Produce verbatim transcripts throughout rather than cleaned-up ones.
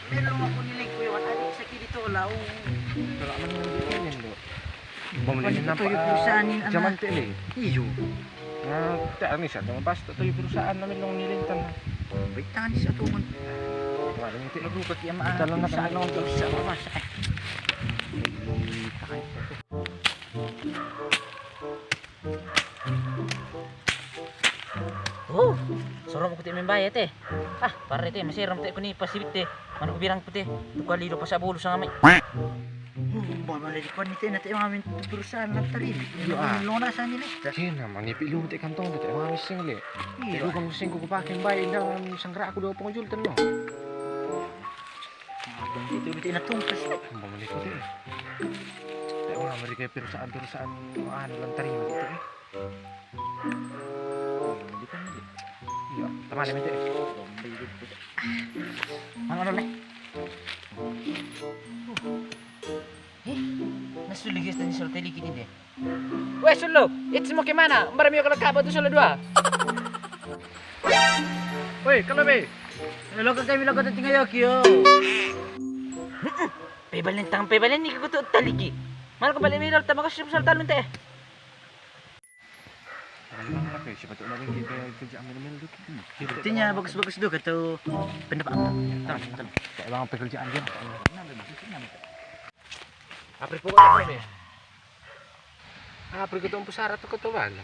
Pero mo ko nilig ko yung adik sa kili to, lao. Wala man yung ganyan, do. Bumili Balik na ito yung pa, perusahaan ni, jaman ano. Tili. Iyo. Na, te, ano siya, tumabas to, to yung perusahaan namin nung nilintan. Baik, tangan siya to, man. Wala yung te. Magugat yung mga Dala na perusahaan kami ng nung perusahaan, mas. Oh, suro mo kuti membayad, te. Ah, pare, te, masiram, te, kuni pasibit, te. Mano ko birang, te. Tukali do pasabulo sa ngamay. Hmm, ba, malay ko ni, te, na, te, mga min-, perusahaan na tari. Iyo, ah. Lona sa nila. Kaya naman, ipilong, te, kantong, te, mga mising, le. Iyo. Te, lukang mising ko kupakin bayad na, isang rako do pangajultan, no? Abang dito, dito na tungkas. Ang bumalik ko, te. Te, mga Amerika, perusahaan, perusahaan, ano lang tari, dito, eh. Hindi ka, hindi. Iya, tama naman, te. Ang ano, le? Eh, nasuligis na ni Sir Telikit, hindi. We, Sulu, it's mo kimana. Marami yung kalakaba to, Sulu, dua. Uy, kalabi. Loko kami, loko, dating ayo, kyo. Pebalen tang, pebalen ni kuto taliki. Mal ko balik, may dal, tabakas yung saltalon, te. Ano lang, laki, siya pa to, naging kita, kerja ambil-ambil, duk. Artinya, bagus-bagus do kato pendapat. Tang, tang. Kailangan pekerjaan dia. Apri po ko, te. Apri ko tong pusara to, ko to, wala.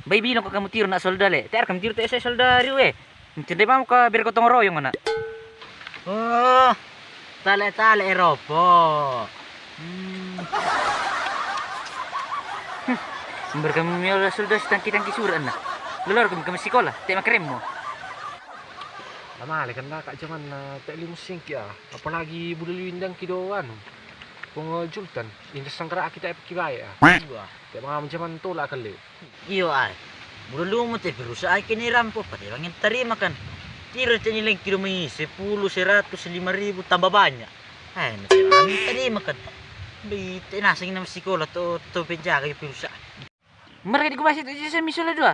Bay, bilong ko kamu tiro na solda, le. Te ar kamu tiro te ese solda riu, eh. Intindi pa mo ka bir ko tong royong na. Oh, tale, tale, eropo. Hmm. Ber kamu miola solda si tangki-tangki suran na. Lolor kamu, kamu sikola, te makrem mo. Lamali kan na ka jaman na te limusing kia. Apalagi budal windang kido anu. Pung, eh, jultan, inda sangkara kita epek kibaya. Wah. Te mga jaman tola kali. Iyo, ay. Mula lumo te perusahaan kini rampo, pati bangin tarima kan. Tira te nilang kilo may sepuluh, seratus, lima ribu, tambah banyak. Ay, mati bangin tarima kan. Di te nasing na masikola to, to penjaga yung perusahaan. Mereka di kubasi tu je sa misola dua.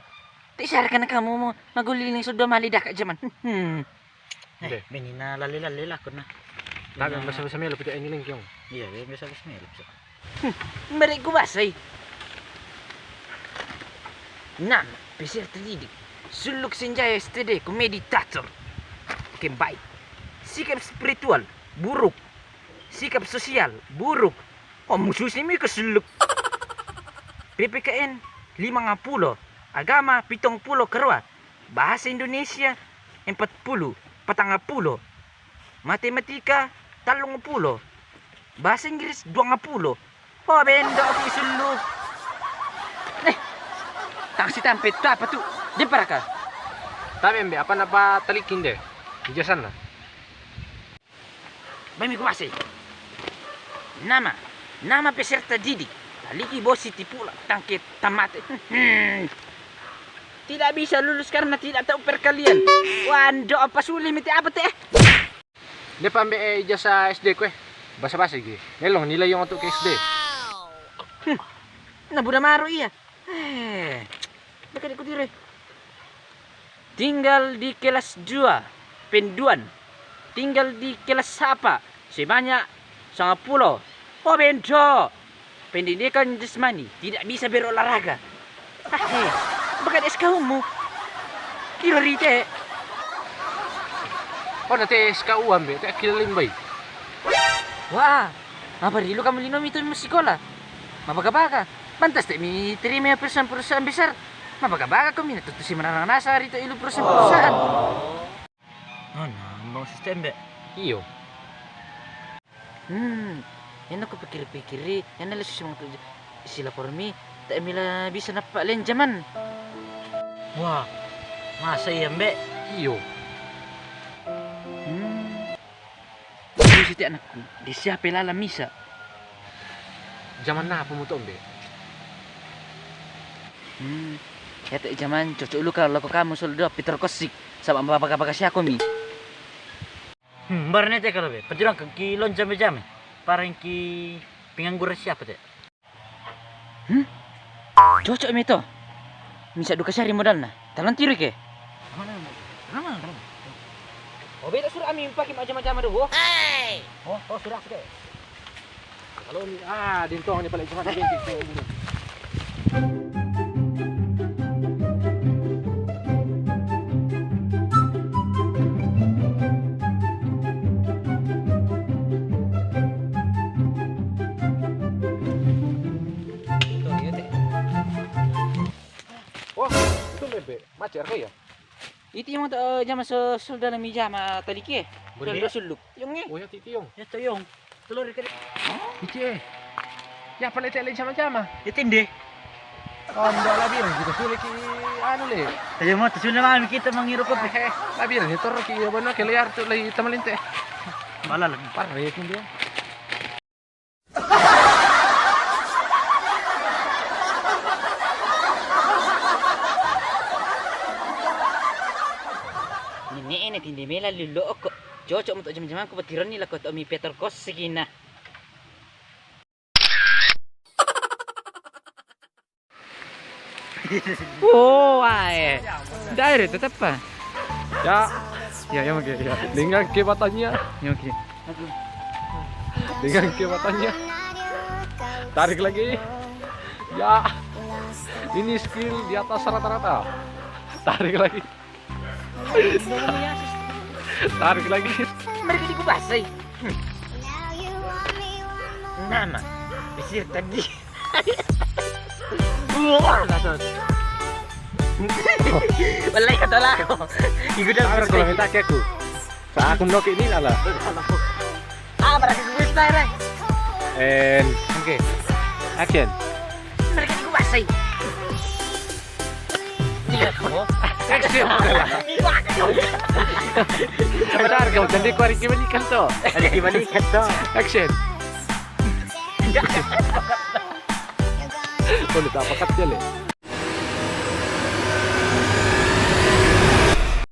Te sar kan kamu mo maguliling so dua mali daka jaman. Hmm. Eh, Be. Bini na lali-lali lakon na. Tabi, basa-basa melo pita ini lingkyong. Iya, basa-basa melo. Hmm, mari ku basay. Nama, peserta didik. Suluk Senjaya S T D, komeditator. Kembali. Sikap spiritual, buruk. Sikap sosial, buruk. Oh, musuh sini mi kesuluk. P P K N, lima ngapuluh. Agama, pitong puluh karua. Bahasa Indonesia, empat puluh, patang ngapuluh. Matematika, talung ngapuluh. Bahasa Inggris, dua ngapuluh. Oh, bendo, aku isuluk. Eh, tang si tampe tu apa tu? Di paraka. Tabi, ambe, apa napa talikin de? Ijazah na. Bami ku basi. Nama, nama peserta didik. Taliki bosi tipula tangke tamate. Hmm. Tidak bisa lulus karena tidak tahu perkalian. Wando apa suli miti apa te? Dia pambe, eh, ijazah S D ku, eh. Basa-basi gi. Nelong nilai yang untuk ke S D. Hmm. Nah, budak maru iya. Eh, dekat ikut dire. Tinggal di kelas dua, penduan. Tinggal di kelas apa? Sebanyak sanga pulo. Oh, bendo. Pendidikan jasmani, tidak bisa berolahraga. Ah, eh, bakat S K U mu. Kira rite. Oh, nanti S K U ambe, tak kira limbai. Wah, apa rilu kamu lino mitu masikola? Mabaga-baga. Pantas te mi terima perusahaan-perusahaan besar. Mabaga-baga ko mina tutu si menarang nasa rito ilu perusahaan-perusahaan. Oh, nambang sistem be. Iyo. Hmm, yang aku pikir-pikiri, yang nila susi mga kerja sila por mi, tak mila bisa napa len jaman. Wah, masa iya, Mbak? Iyo. Hmm. Ini siti anakku, di siapa lala misa? Jaman na apa mu to, Mbak? Hmm. Ya te jaman cocok lu kalau loko kamu solo dua Peter Kosik sama bapak-bapak siako mi. Hmm, barang ni te kalau be. Petirang ke ki lonjam be jame. Parang ki pengangguran siapa te? Hmm? Cocok mi to. Misa duka sari modalna. Talon tiru ke? Aman, aman, aman, aman. Oh, beta suruh ami pakai macam-macam ada, wo. Oh, oh, suruh sudah. Kalau ni, ah, dintong ni paling cepat ni. Wah, itu bebek. Macet kau ya? Iti yang tak, eh, jama se-, sudah dalam jama tadi ke? Boleh. Sudah sulup. Yang ni. Oh, ya, titi yang. Ya, tu yang. Telur ikan. Ici, eh. Ya, apa lagi tak lagi sama-sama? Ya, tinde. Oh, ndak lah, biar kita sulit ki, anu, le. Tadi mau tu sudah malam kita mengirup kopi. Eh, eh, lah, biar ni, terus ki, ya, benar, ke liar tu, lagi teman linte. Malah lagi. Parah ya, tinde. Nene ene tinde mela lilo oko. Cocok untuk jam-jam aku petiran ni lah kau tak mi Peter Kos segina. Oh, ai. Dari tetap apa? Ya. Ya, ya, oke, ya. Dengan kebatannya. Ya, oke. Dengan kebatannya. Tarik lagi. Ya. Ini skill di atas rata-rata. Tarik lagi. Tarik lagi. Mereka di kubasai. Nama? Bisa tadi. Wah, langsung. Belai kata lah aku. Iku dah. Aku kalau minta ke aku. Saat aku nok ini lah. Ah, berarti gue style, eh. And oke. Action. Mereka di kubasai. Iya, oh. Action. Bentar, kau jadi kuari gimana kan tuh? Ada gimana kan tuh? Action. Boleh tak pakat ya, le?